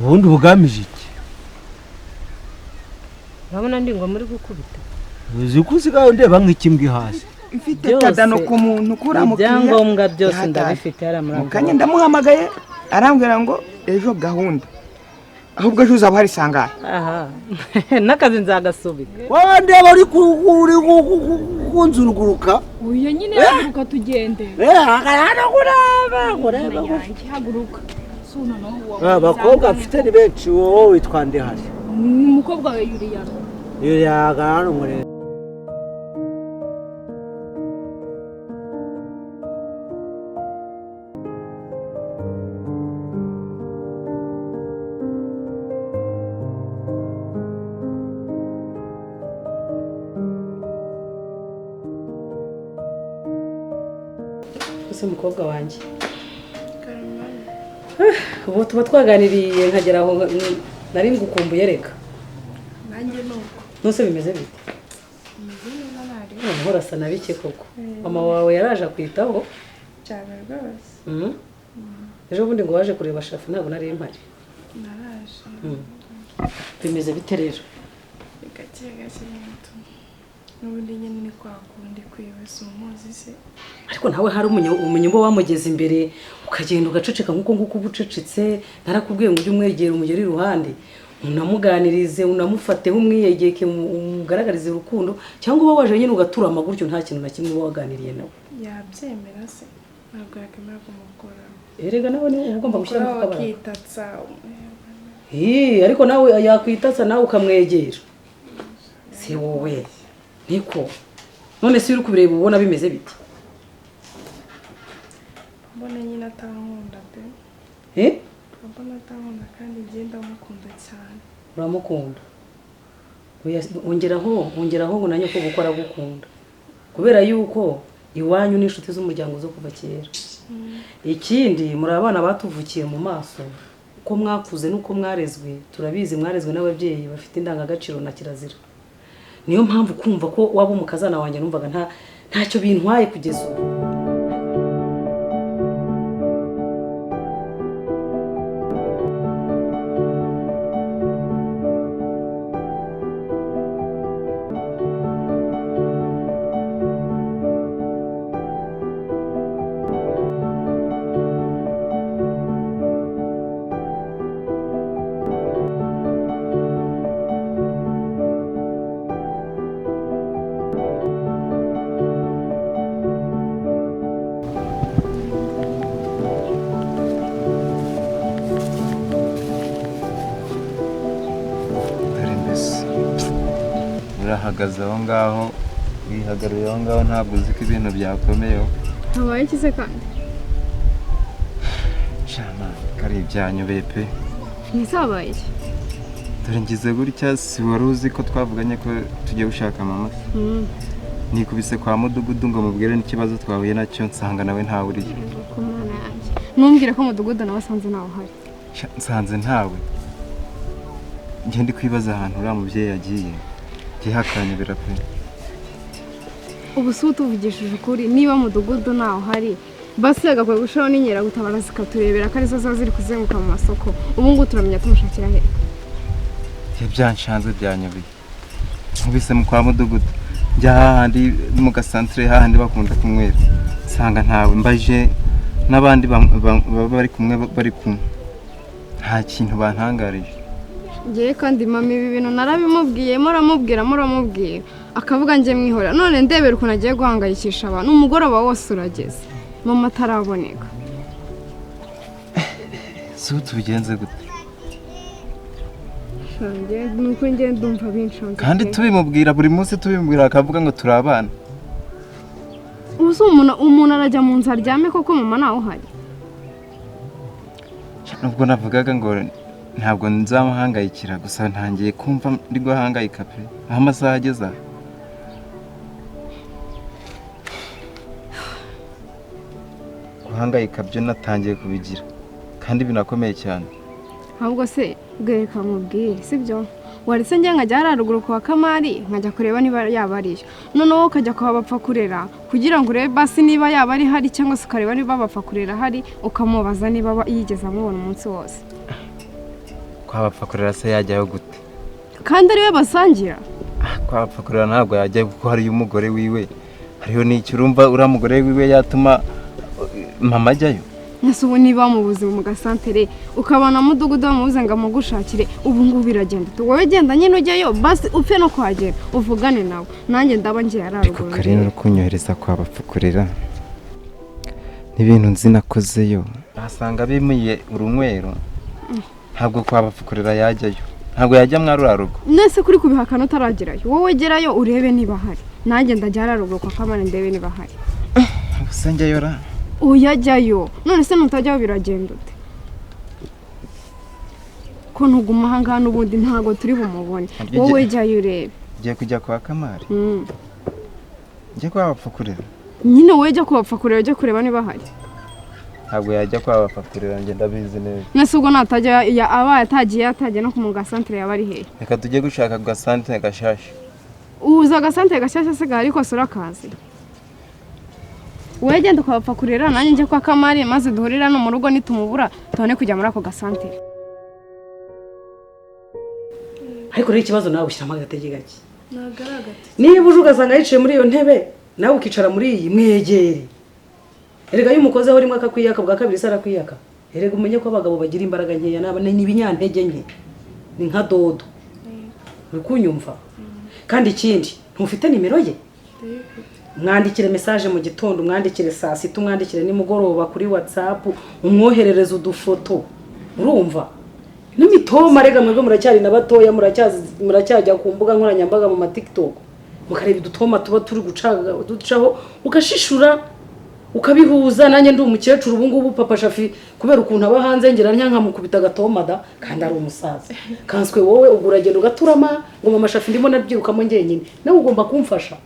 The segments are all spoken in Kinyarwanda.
Ubundi bugamije iki? Urabona ndi ngoma uri gukubita. Uzi ko usigaye undeba nk'ikimbwa hasi. Mfite Byose. tadano ku muntu kuri mukiriya. Ibyangombwa byose Yataye. ndabifite hariya muri Mu kanya ndamuhamagaye, arambwira ngo ejo gahunda, ahubwo ejo uzaba uhari sangahe? Aha n'akazi nzagasubika. Wowe ndeba uri uri kunzuruguruka. Uyu nyine, haguruka tugende. Hano kureba kureba. Yanjye, haguruka. Si noneho Abakobwa mfite ni benshi, wowe witwa nde hari? Ni umukobwa wa Yuriyana. Yuriyaga hano murebe. Ese umukobwa wanjye, ubu tuba twaganiriye nkagera aho nari ngukumbuye reka. Nanjye ni uko. Nuse bimeze bite? Meze neza ntari. Noneho urasa na bike koko, mama wawe yaraje akwitaho? Cyane rwose. Ejo bundi ngo waje kureba Shafi, ntabwo nari mpari. Naraje. Bimeze bite rero? Ni gake gake nyine tu, n'ubundi nyine ni kwa kundi kwiwe, si umuzi se? Ariko nawe hari umunyumba wamugeze imbere ukagenda ugaceceka nk'uko nguko uba ucecetse. Narakubwiye ngo ujye umwegera, umugere iruhande, unamuganirize, unamufateho, umwiyegeke, umugaragarize urukundo, cyangwa uba waje nyine ugaturama gutyo, nta kintu na kimwe uba waganiriye nawe. Yabyemera se? Ntabwo yakwemera kumukora. Erega nawe niwe uba ugomba gushyiramo Mukora akabaraga. Wakitatsa. Ii, ariko nawe yakwitatsa, nawe ukamwegera, si wowe niko? None se uri kubireba ubona bimeze bite? Mbona nyine atankunda pe. Eh? Mbona atankunda kandi njye ndamukunda cyane. Uramukunda. Oya, ongeraho, ongeraho ngo nanjye ko gukora agukunda, kubera yuko iwanyu n'inshuti z'umuryango zo kuva kera. Ikindi, muri abana batuvukiye mu maso, uko mwakuze n'uko mwarezwe turabizi. Mwarezwe n'ababyeyi bafite indangagaciro na kirazira. Niyo mpamvu kumva ko waba umukazana wanjye numvaga ntacyo bintwaye kugeza ubu. Dore mbese urahagaze aho ngaho, wihagarariye aho ngaho, ntabwo uzi ko ibintu byakomeyeho. Habaye iki se kandi? Shama kari ibyanyobeye pe. Ntizabaye iki? Dore ngize gutya, si wari uzi ko twavuganye ko tugiye gushaka mama se? Nikubise kwa mudugudu ngo mubwire n'ikibazo twahuye nacyo, nsanga nawe ntawe uriyo. Ku Mana yanjye, ntumbwire ko mudugudu nawe asanze ntawe uhari. Sha, nsanze ntawe. Njye ndi kwibaza ahantu uriya mubyeyi yagiye, njye hakanyobera pe. Ubu si utuvugishije ukuri, niba mudugudu ntawe uhari, basi yagakwiye gushyiraho n'inkeragutabara zikaturebera ko arizo ziba ziri kuzenguruka mu masoko. Ubu ngubu turamenya tumushakira he? Njye byanshanze, byanyobeye. Nkubise mu kwa mudugudu, njya hahandi mu gasantere, hahandi bakunda kunywera, nsanga ntawe. Mbaje n'abandi baba bari kumwe, bari kumwe, nta kintu bantangarije. Ngewe kandi mama ibi bintu narabimubwiye, muramubwira, muramubwira, akavuga njye mwihora. None ndebera ukuntu agiye guhangayikisha abantu, umugoroba wose urageze mama ataraboneka. Si ubu tubigenze gute? Njye nuko njye ndumva binshanze Kandi pe. tubimubwira buri munsi, tubimubwira akavuga ngo turi abana. Ubu se umuntu arajya mu nzu aryame koko mama ntawe uhari? Nubwo navugaga ngo ntabwo nzamuhangayikira, gusa ntangiye kumva ndi guhangayika pe, aho amasaha ageze aha. Guhangayika byo natangiye kubigira kandi binakomeye cyane. Ahubwo se bwereka mubwire, sibyo? Waretse njye nkajya hariya ruguru kwa Kamari, nkajya kureba niba yaba ariyo, noneho ukajya kwa Bapfa kurera kugira ngo urebe basi niba yaba ari hari, cyangwa se ukareba niba Bapfa kurera hari, ukamubaza niba yigeze amubona umunsi wose. Kwa Bapfakurera se yajyayo gute? Kandi ariwe basangira. Kwa Bapfakurera ntabwo yajyayo kuko hariyo umugore wiwe. Hariyo n'icyo urumva uriya mugore wiwe yatuma mama ajyayo. Nese ubu niba mu buzima mu gasantere ukabona mudugudu bamubuze ngo amugushakire, ubu ngubu biragenda. Wowe genda nyine ujyayo basi upfe no kuhagera uvugane nawe, nanjye ndaba ngiye Ariko araruguru. Karine uri kunyohereza kwa Bapfakurera n'ibintu nzi nakozeyo, asanga bimuye urunywero. Ntabwo kwa Bapfakurera yajyayo, ntabwo yajya mwa ruriya rugo. Nese kuri kubihakana utaragerayo, wowe gerayo urebe niba ahari, nanjye ndajya hararuguru kwa Kamana ndebe niba ahari. Ubuse njyayo ra? Uyajyayo none se nutajyayo biragenda ute? Ko ntuguma ahangaha n'ubundi ntabwo turi bumubone. Harya Wowe jyayo urebe. Ngiye kujya kwa Kamari, njye kwa Bapfakurera. Nyine wowe jya kubapfa kureba, ujya kureba niba ahari. Ntabwo yajya kwa Bapfakurera, njye ndabizi neza. Nese ubwo natajya abaye atagiye atagiye no ku mu gasantere yaba ari hehe? Reka tujye gushaka ku gasantere gashasha. Uza agasantere gashyashya se gahari kose urakazi? Wowe genda ukabapfa kurera, nanjye njye kwa Kamari, maze duhurire hano mu rugo, nitumubura tubone kujya muri ako gasantere. Ariko rero ikibazo nawe ushyiramo agatege gake. Ntabwo ari agatege. Niba uje ugasanga yicaye muri iyo ntebe, nawe ukicara muri iyi, mwegere. Erega iyo umukozeho rimwe akakwiyaka, bwa kabiri se arakwiyaka. Erega umenye ko abagabo bagira imbaraga nkeya, ni ibinyantege nke, ni nka dodo. Uri kunyumva? Kandi ikindi, ntufite nimero ye? Mwandikire message mu gitondo, umwandikire saa sita, umwandikire nimugoroba kuri WhatsApp, umwoherereze udufoto. Urumva n'imitoma? Rega mwebwe muracyari na batoya, muracyajya ku mbuga nkoranyambaga mu ma TikTok, mukareba udutoma tuba turi ducaho, ugashishura ukabihuza. Nanjye ndi umukecuru ubu ngubu, papa Shafi kubera ukuntu aba hanze ngira nkamukubita agatoma da, kandi ari umusaza. Kanswe wowe ubwo uragenda ugaturama ngo mama Shafi ndimo nabyirukamo njyenyine, nawe ugomba kumfasha.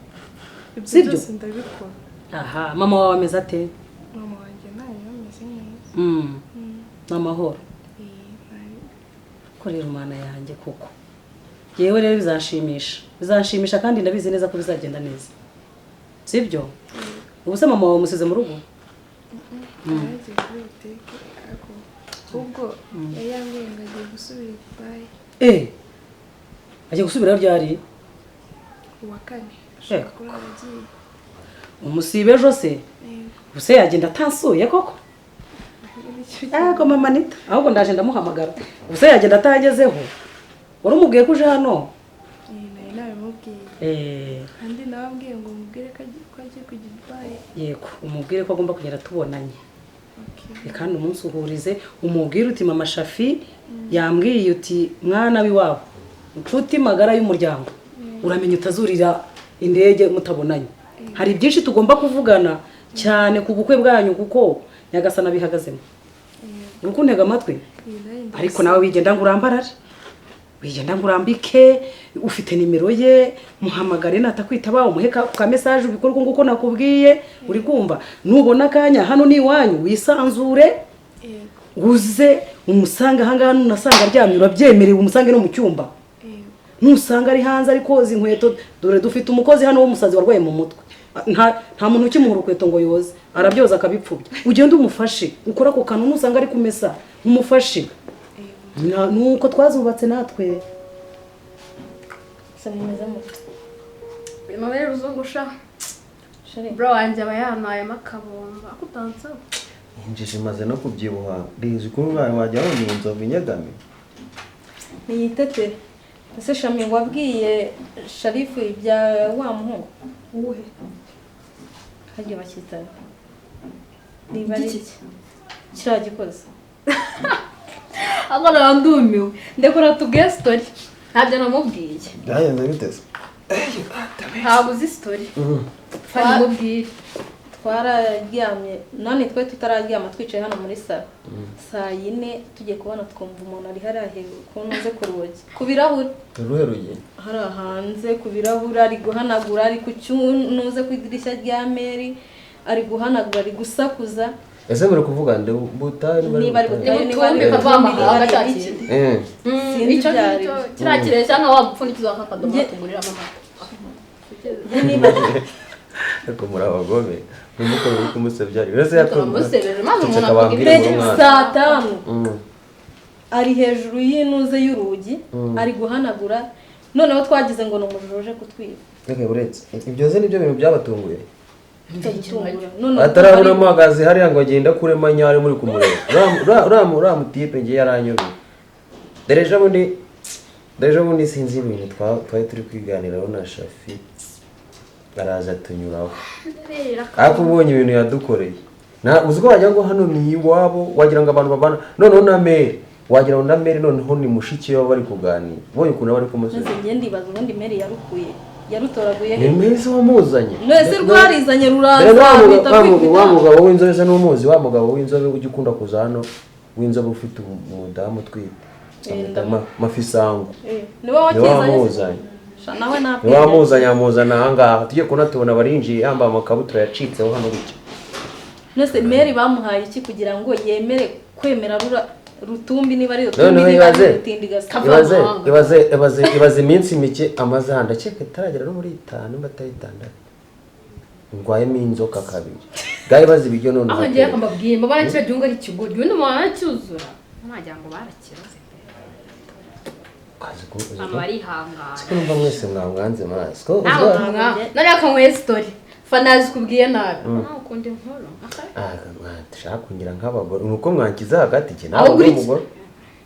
Ibyo Sibyo? byose ndabikora. Aha, mama wawe ameze ate? Mama wanjye ntayo, ameze neza. Ni amahoro? Eh, ntayo. Korera umwana yanjye kuko yewe rero bizanshimisha, bizanshimisha, kandi ndabizi neza ko bizagenda neza, sibyo? Ubu se mama wawe umusize mu rugo? Yaragiye kuri butike, ariko ahubwo yari yambwiye ngo agiye gusubira i Dubayi. Eh, agiye gusubirayo ryari? Uwa kane ashobora kuba yaragiye. Umusibe ejo se? Yego. Ubu se yagenda atansuye koko? Nicyo. Yego mama Nita, ahubwo ndaje ndamuhamagara. Ubu se yagenda atagezeho? Wari umubwiye ko uje hano? Eh, nari nabimubwiye. Eh. Kandi nawe ambwiye ngo mubwire ko agiye kujya i Dubayi. Yego, umubwire ko agomba kugenda tubonanye. Okay. Kandi umunsi uhurize, umubwire uti mama Shafi yambwiye uti mwana w'iwabo, inshuti magara y'umuryango, uramenya utazurira indege mutabonanye, hari byinshi tugomba kuvugana cyane ku bukwe bwanyu, kuko Nyagasana bihagazemo. Uri kuntega amatwi? Eh, nanjye. Ariko nawe wigenda ngo urambarare, wigenda ngo urambike. Ufite nimero ye, muhamagare, natakwitaba umuhe ka message, ubikore uko nguko nakubwiye. Uri kumva? Nubona akanya, hano ni iwanyu, wisanzure. Yego. Uze umusange ahangaha, nunasanga aryamye urabyemerewe, umusange no mu cyumba. Yego. Nusanga ari hanze ari koza inkweto, dore dufite umukozi hano w'umusazi warwaye mu mutwe, nta muntu ukimuha urukweto ngo yoze, arabyoza akabipfubya. Ugende umufashe ukora ako kantu, nusanga ari kumesa umufashe. Nuko twazubatse natwe. Se mumeze mute? Mabere ruzungusha. Chéri. Bro wanjye aba yantayemo akabomba ako utansaba. Injiji imaze no kubyibuha, rizi ko umwana wajya wabona inzovu inyegame. Niyitetere. Ese Shami, wabwiye Sharifu ibya wa muhungu? Uwuhe? Hagiye bakitana niba ari Igiki? iki kiriya gikoze. Ahubwo naba ndumiwe, ndekura tubwiye story, ntabyo namubwiye. Byagenze bite se? Ntabwo uzi story, fani mubwire. Twararyamye none twe tutararyama, twicaye hano muri salo saa yine, tugiye kubona twumva umuntu ari hariya hejuru ku ntuze, ku rugi, ku birahuri. Uruhe rugi? Hariya hanze ku birahuri, ari guhanagura, ari ku cyunuze, ku idirishya rya meri, ari guhanagura, ari gusakuza. Ese muri kuvuga nde? Butari? Niba ari butari, niba ari Nibutumbi niba kavamahanga ari cya iki. kintu. Sinzi Icyo ibyo ari ngicyo byo. kiriya kireshya nka wa mupfundikizo wa kakadomo tuguriramo amata. Njye niba Ariko muri abagome, ntimukore uri kumusebya uretse. Turamusebeje maze umuntu Ceceka avuga bambwire ibyo. ngo umwana. Saa 5. Ari hejuru y'inuze y'urugi, ari guhanagura. Noneho twagize ngo ni umujura uje kutwiba. Reka, buretse ibyo ze, nibyo bintu byabatunguye? Bitadutungura. Noneho Atarabona ahagaze hariya ngo agende akuremo anyare muri kumureba. Uriya mutipe ngiye yaranyobeye. Dore ejo bundi sinzi ibintu twari turi kwiganiraho na Shafi, araza tunyuraho, ariko ubonye ibintu yadukoreye. Uzi ko wagira ngo hano ni iwabo, wagira ngo abantu babana. Noneho na Mary, wagira ngo na Mary noneho ni mushiki we bari kuganira, ubonye ukuntu aba ari kumusubiza. Maze njye ndibaza, ubundi Mary yarukuye, yarutoraguye Ni he? Mary se wamuzanye? Nese rwarizanye ruraza? Dore wa Ruhita rwikubita. Wa mugabo w'inzobe se n'umuzi? Wa mugabo w'inzobe ujya ukunda kuza hano, w'inzobe, ufite umudamu utwite. Eh, Bamwita Mafisango. Eh, niwe Niwe wakizanye se? wamuzanye. Sha, nawe napfa. Niwe wamuzanye, amuzana ahangaha, tujye kubona tubona barinjiye, yambaye amakabutura yacitseho hano gutya. Nese Mary bamuhaye iki kugira ngo yemere kwemera rura rutumbi, niba ari rutumbi, Noneho niba ari ibaze rutindigasa? ibaze ibaze ibaze ibaze iminsi mike amaze hano, ndakeka itaragera no muri itanu, nimba atari itandatu, ndwayemo inzoka kabiri. Ngaho ibaze ibiryo noneho. Aho ngiye mbabwiye, mbabona kiriya gihungu ari ikigoryi, ubundi mubona cyuzura mwagira ngo barakiroze. Uzi Abantu barihangana. Siko numva mwese mwamwanze mazi ko Ntabwo tumwa none akanyweye story fanazi kubwiye nabi. Nawe ukunda inkuru. Ah, dushaka kungira nk'abagore, ni uko mwankiza hagati. Njye ntabwo Ahubwo ndi uri iki? umugore,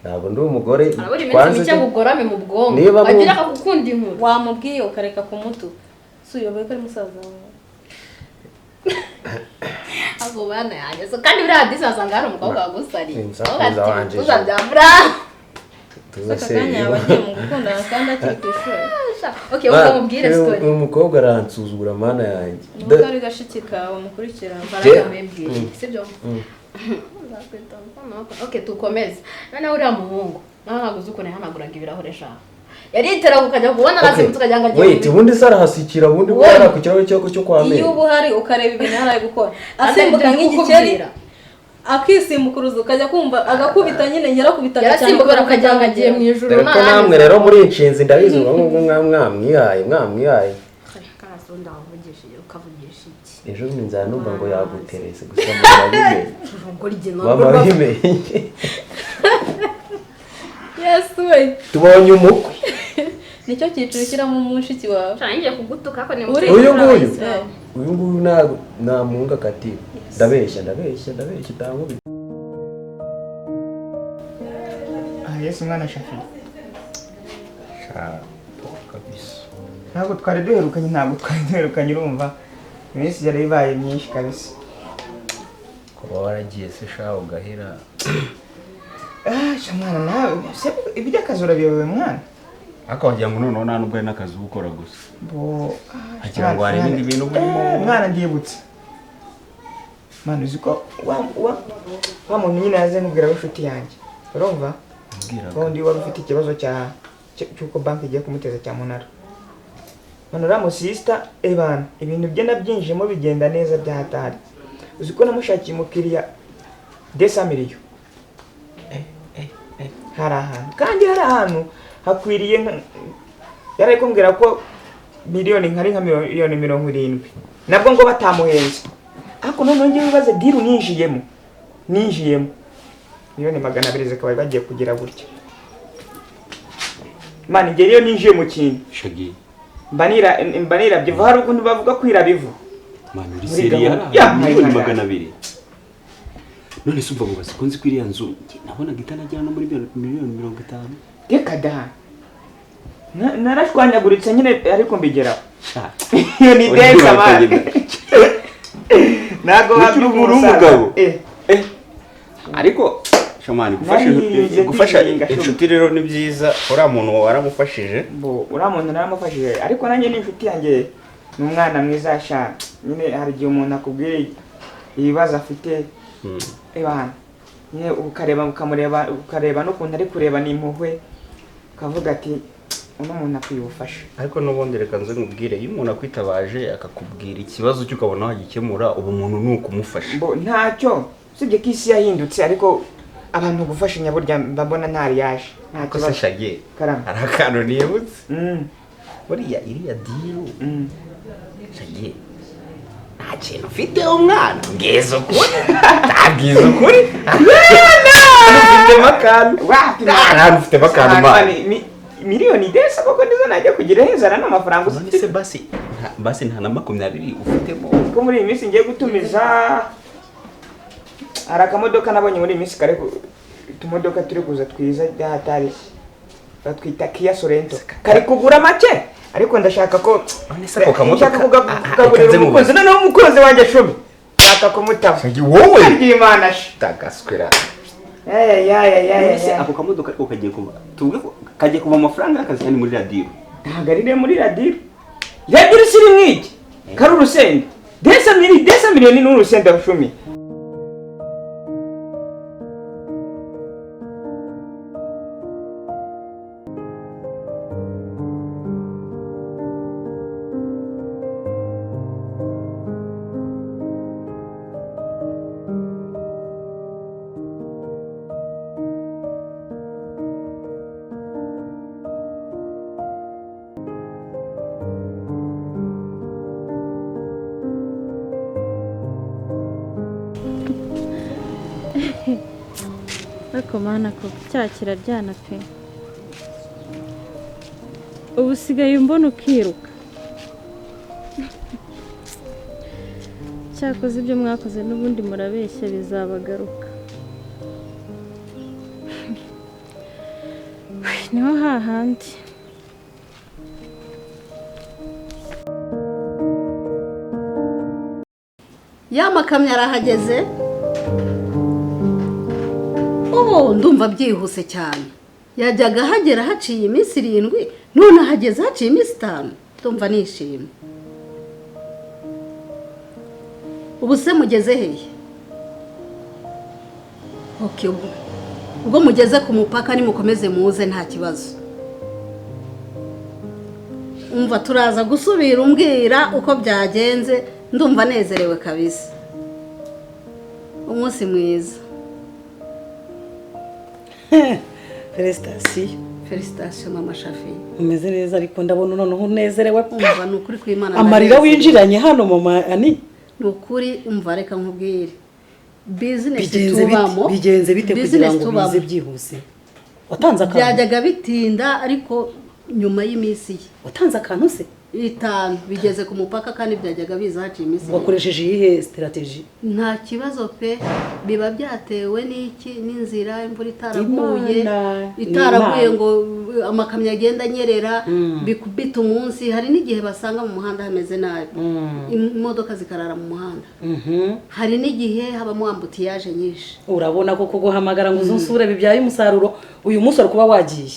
ntabwo ndi umugore. Arabura iminsi Kwanza mike bugorame mu bwonko. Niba Wagira akagukunda inkuru. Wamubwiye ukareka kumutuka, si uyoboye ko ari musaza wawe? Abo bana yanjye so, kandi buriya disi wasanga hari umukobwa wagusariye. Musaza wanje. Uzabyambura. Tuza Aka se. kanya yaba agiye mu gukundana kandi akiri ku ishuri. Okay, ubwo mubwire story. Uyu mukobwa aransuzugura, mana yanjye. Nuko ari gashiki kawe mukurikirana. Baramubwira, sibyo? Okay, tukomeze. Noneho uriya muhungu nawe ntabwo uzi ukuntu yahanaguraga ibirahure sha, yariteraga ukajya kubona arasimbutse ukagira ngo agiye. Wait, ubundi se arahasikira? Ubundi Wowe. bwo ku kirahure cyo kwa Iyo Meri. uba uhari ukareba ibintu yari ari gukora, Kandi asimbuka ibyo ndi nk'igikeri, kukubwira. akisimbukuruza, ukajya kumva agakubita nyine, yarakubitaga cyane Yarasimbukaga kubera ko ukagira ngo agiye mu ijuru. Dore ko namwe rero muri inshinzi, ndabizi ngo ngubwo mwamwihaye, mwamwihaye. Karasunda wavugishije ukavugisha iki? Ejo bundi nzaba numva ngo yaguterese gusa mama bimenye, mama bimenye. Yesu we! Tubonye umukwe. Nicyo cyiciro ushyiramo mushiki wawe. Ngiye kugutuka ko ni Uyu nguyu, uyu nguyu ntabwo namuhunga akatiba. Ndabeshya, ndabeshya, ndabeshya, utankubita. Ah, Yesu mwana Shafi. Kabisa. Ntabwo twari duherukanye, ntabwo twari duherukanye. Urumva iminsi yari ibaye myinshi kabisa. Kuba waragiye se sha ugahera? Ah, sha mwana, nawe se iby'akazi urabiyobewe mwana? Ariko wagira ngo noneho nta nubwo ari n'akazi uba ukora gusa. Bo ah, Wagira ngo hari ibindi bintu burimo. Eh, mwana, ndibutse mwana, uzi ko wa muntu nyine yaze nkubwira w'inshuti yanjye, urumva? Mbwiraga. Wundi wari ufite ikibazo cy'uko banki igiye kumuteza cyamunara. Mwana, uriya musisita ebana, ibintu bye nabyinjiyemo bigenda neza bya hatari. Uzi ko namushakiye umukiriya 200 millions? Hari ahantu, kandi hari ahantu hakwiriye yari ari kumbwira ko miliyoni nkari nka miliyoni 70 nabwo ngo batamuhenze. Ariko noneho ngewe ibibazo, deal ninjiyemo miliyoni 200 zikaba bagiye kugira gutya. Mani, njye iyo ninjiye mu kintu Shagi. mba nirabye ivu. Hari ukuntu bavuga kwiraba ivu. Mani, uri Muri sérieux? gahunda. Hari Ya, miliyoni hari. 200? None se umva ngo bazikunze ko iriya nzu njye nabonaga itanagera no muri miliyoni 50. Reka da. Narashwanyaguritse nyine ariko mbigeraho. Sha. Iyo ni Uri dense mani. Ntabwo Ukiri wabyumva umuntu umusaza. w'umugabo. Eh. Ariko shamani, gufasha Narize gufasha ndiringa, inshuti rero ni byiza. Uriya muntu waramufashije. Bo, uriya muntu naramufashije, ariko nanjye ni inshuti yanjye, ni umwana mwiza sha. Nyine hari igihe umuntu akubwira ibibazo afite, ebana nyine ukareba, ukamureba, ukareba n'ukuntu ari kureba ni impuhwe, ukavuga ati uno muntu akwiye ubufasha. Ariko n'ubundi reka nze nkubwire, iyo umuntu akwitabaje akakubwira ikibazo cye ukabona wagikemura, ubu umuntu ni ukumufasha. Bo, ntacyo, usibye ko isi yahindutse, ariko abantu gufashanya burya mba mbona ntari yaje nta Ariko se kibazo. Shage, Karame. hari akantu nibutse. Buriya iriya deal, Shage, nta kintu ufite umwana, mbwiza ukuri, ntabwiza ukuri. Ufitemo akantu. Wapi? Ahantu ufitemo akantu man. Miliyoni desa koko nizo najya kugira hezana n'amafaranga ufite. Se basi basi nta na 20 ufitemo. Ko muri iyi minsi ngiye gutumiza hari akamodoka nabonye muri iyi minsi kare, utumodoka turi kuza twiza byahatari batwita Kia Sorento, kari kugura make ariko ndashaka ko ako kamodoka kukagurira umukunzi, noneho umukunzi wanjye cumi nshaka kumutaba wowe Imana tagaswera. Ese ako kamodoka ariko kagiye kuva tuvuge ko kagiye kuva amafaranga y'akazi kandi muri radiyo ntabwo ari muri radiyo radiyo siri mwiki kari urusenda desa miliyoni n'urusenda cumi. Ariko mana ko cyaha kiraryana pe, ubu usigaye umbona ukiruka. Cyakoze ibyo mwakoze n'ubundi murabeshya bizabagaruka. Niho hahandi. Ya makamyo arahageze. Oh, ndumva byihuse cyane. Yajyaga hagera haciye iminsi 7, none ahageze haciye iminsi 5. Ndumva nishimye. Ubu se mugeze hehe? Okay, ubwo mugeze ku mupaka nimukomeze muze nta kibazo. Umva turaza gusubira umbwira uko byagenze, ndumva nezerewe kabisa. Umunsi mwiza. Félicitations. Félicitations mama Shafi. Umeze neza ariko ndabona noneho unezerewe. Umva ni ukuri kw'Imana. Amarira winjiranye hano mama ani? Ni ukuri umva reka nkubwire. Business tubamo. Bigenze bite kugira ngo bize byihuse? Watanze akantu. Byajyaga bitinda ariko nyuma y'iminsi ye. Watanze akantu se? 5 bigeze ku mupaka kandi byajyaga biza haciye iminsi. Wakoresheje iyihe strategy? Nta kibazo pe, biba byatewe n'iki n'inzira imvura itaraguye ngo amakamyo agenda anyerera bikubita umunsi. Hari n'igihe basanga mu muhanda hameze nabi, imodoka zikarara mu muhanda. Hari n'igihe habamo ambutiyaje nyinshi. Urabona ko kuguhamagara ngo uzunsure bibyaye umusaruro. Uyu munsi wari kuba wagiye,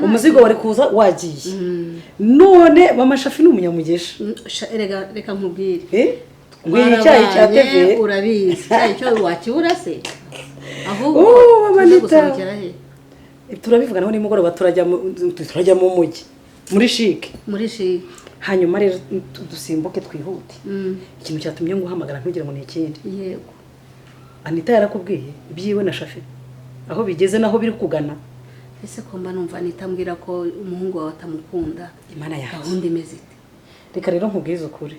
umuzigo wari kuza wagiye. None mama Shafi ni umunyamugesha. Reka nkubwire, ngwira icyayi cya TV urabizi icyayi cyo wakibura se? Ahubwo tuzagusohokera he? Turabivuga naho nimugoroba turajya mu mujyi muri chic. Muri chic. Hanyuma rero dusimbuke twihute. Ikintu cyatumye nguhamagara ntugire ngo ni ikindi. Yego. Anita yarakubwiye ibyiwe na Shafi aho bigeze naho biri kugana? Ese ko mba numva Anita ambwira ko umuhungu wawe atamukunda. Imana yanjye. Gahunda imeze ite? Reka rero nkubwize ukuri.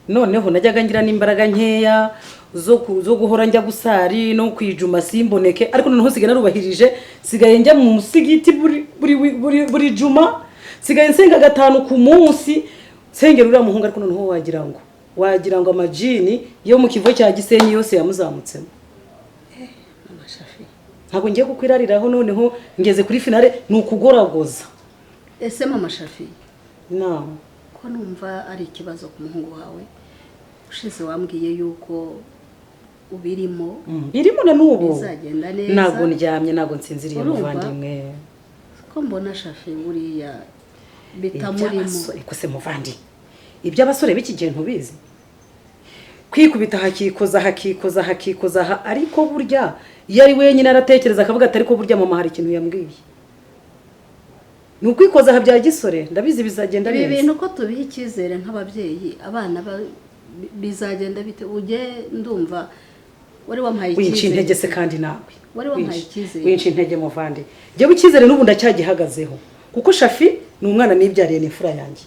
Noneho najyaga ngira n'imbaraga nkeya zo guhora njya gusari no kwijuma simboneke, ariko noneho sigaye narubahirije, sigaye njya mu musigiti buri juma, sigaye nsenga 5 ku munsi nsengera uriya muhungu. Ariko noneho wagira ngo amajini yo mu kivo cya Gisenyi yose yamuzamutsemo. Mama Shafi, ntabwo ngiye kukwirariraho, noneho ngeze kuri finale ni ukugoragoza. Ese mama Shafi, no ko numva ari ikibazo ku muhungu wawe? Ushize wambwiye yuko ubirimo. Birimo na nubu bizagenda neza. Ntabwo ndyamye, ntabwo nsinziriye muvandimwe. Ko mbona Shafi buriya bitamurimo. Ariko se muvandi, iby'abasore b'iki gihe ntubizi? Kwikubita hakikoza hakikoza hakikoza, ariko burya iyo ari wenyine aratekereza akavuga ati ariko burya mama hari ikintu yambwiye. Ni ukwikoza aha bya gisore, ndabizi bizagenda neza. Ibi bintu ko tubiha icyizere nk'ababyeyi, abana bizagenda bite? Ujye ndumva wari wampaye icyizere. Winci intege se kandi nawe. Wari wampaye icyizere. Winci intege muvandi. Jyewe icyizere n'ubu ndacyagihagazeho kuko Shafi ni umwana nibyariye, ni imfura yanjye.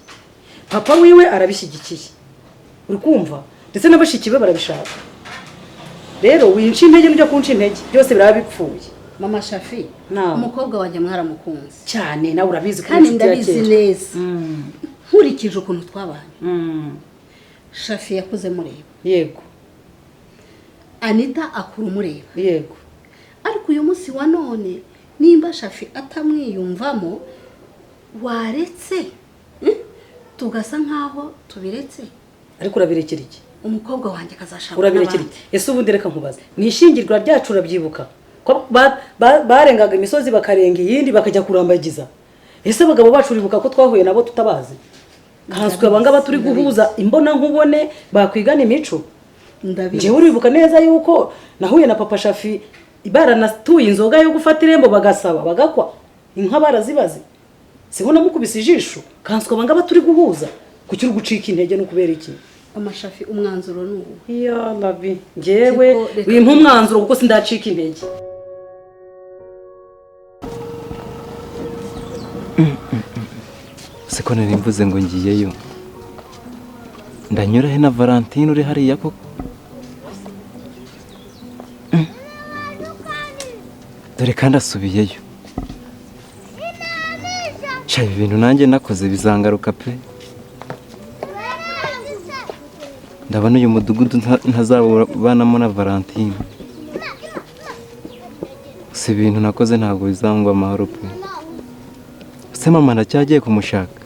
Papa wiwe arabishyigikiye, uri kumva, ndetse n'abashiki be barabishaka. Rero winci intege n'ujya kunca intege byose biraba bipfuye. Mama Shafi, Naam. umukobwa wanjye mwaramukunze cyane, nawe urabizi ko kandi uri inshuti ya ndabizi kera. neza, nkurikije ukuntu twabanye. Shafi yakuze mureba. Yego. Anita akura umureba. Yego. Ariko uyu munsi wa none, nimba Shafi atamwiyumvamo, waretse tugasa nkaho tubiretse. Ariko urabirekera iki? Umukobwa wanjye akazashaka Urabirekera n'abandi. iki? Ese ubundi reka nkubaze, mu ishyingirwa ryacu urabyibuka ko barengaga imisozi bakarenga iyindi bakajya kurambagiza? Ese abagabo bacu uribuka ko twahuye nabo tutabazi? Kanswe abangaba turi guhuza imbona nkubone bakwigana imico. Ndabizi. Njyewe uribuka neza yuko nahuye na papa Shafi baranatuye inzoga yo gufata irembo, bagasaba bagakwa inka barazibaze, sibona mukubise ijisho. Kanswe abangaba turi guhuza, kuki uri gucika intege no kubera iki? Amashafi, umwanzuro ni uwo. Ya Rabi, njyewe Siko, reka- wimpa umwanzuro kuko sindacika intege. Siko nari mvuze ngo ngiyeyo, ndanyura he na Valentine uri hariya koko? Dore kandi asubiyeyo. Sha, ibi bintu nanjye nakoze bizangaruka pe. Ndabona uyu mudugudu ntazabanamo na Valentine. Gusa ibintu nakoze ntabwo bizangwa amahoro pe. Ese mama ndacyagiye kumushaka?